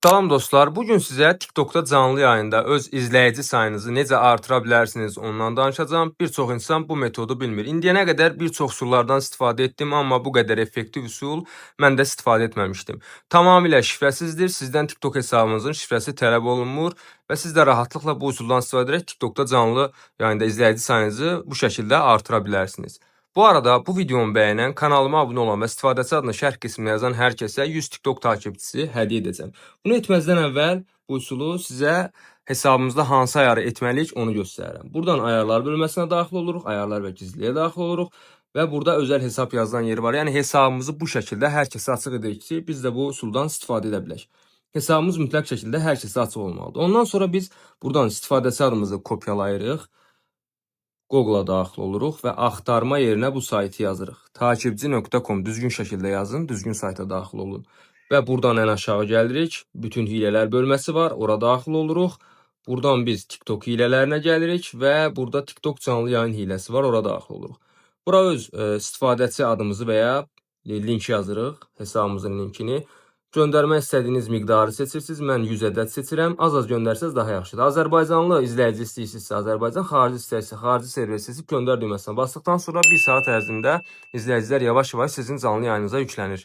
Salam dostlar, bu gün sizə TikTokda canlı yayında öz izləyici sayınızı necə artıra bilərsiniz ondan danışacağam. Bir çox insan bu metodu bilmir. İndiyənə qədər bir çox üsullardan istifadə etdim, amma bu qədər effektiv üsul mən də istifadə etməmişdim. Tamamilə şifrəsizdir. Sizdən TikTok hesabınızın şifrəsi tələb olunmur və siz də rahatlıqla bu üsuldan istifadə edərək TikTokda canlı yayında izləyici sayınızı bu şəkildə artıra bilərsiniz. Bu arada bu videomu bəyənən, kanalıma abunə olan və istifadəçi adını şərh qisminə yazan hər kəsə 100 TikTok takipçisi hədiyyə edəcəm. Bunu etməzdən əvvəl bu üsulu sizə hesabımızda hansı ayarı etməliyik onu göstərirəm. Buradan ayarlar bölməsinə daxil oluruq, ayarlar və gizliliyə daxil oluruq və burada özəl hesab yazılan yeri var. Yəni hesabımızı bu şəkildə hər kəsə açıq edirik ki, biz də bu üsuldan istifadə edə bilək. Hesabımız mütləq şəkildə hər kəsə açıq olmalıdır. Ondan sonra biz buradan istifadəçi adımızı kopyalayırıq. Google'a daxil oluruq və axtarma yerinə bu saytı yazırıq. Takipçi.com düzgün şəkildə yazın, düzgün sayta daxil olun. Və buradan ən aşağı gəlirik. Bütün hilələr bölməsi var, ora daxil oluruq. Buradan biz TikTok hilələrinə gəlirik və burada TikTok canlı yayın hiləsi var, ora daxil oluruq. Bura öz istifadəçi adımızı və ya link yazırıq, hesabımızın linkini. Göndərmək istədiyiniz miqdarı seçirsiniz. Mən 100 ədəd seçirəm. Az-az göndərsəz daha yaxşıdır. Azərbaycanlı izləyici istəyirsinizsə Azərbaycan, xarici istəyirsə xarici server seçib göndər düyməsinə basdıqdan sonra 1 saat ərzində izləyicilər yavaş-yavaş sizin canlı yayınınıza yüklənir.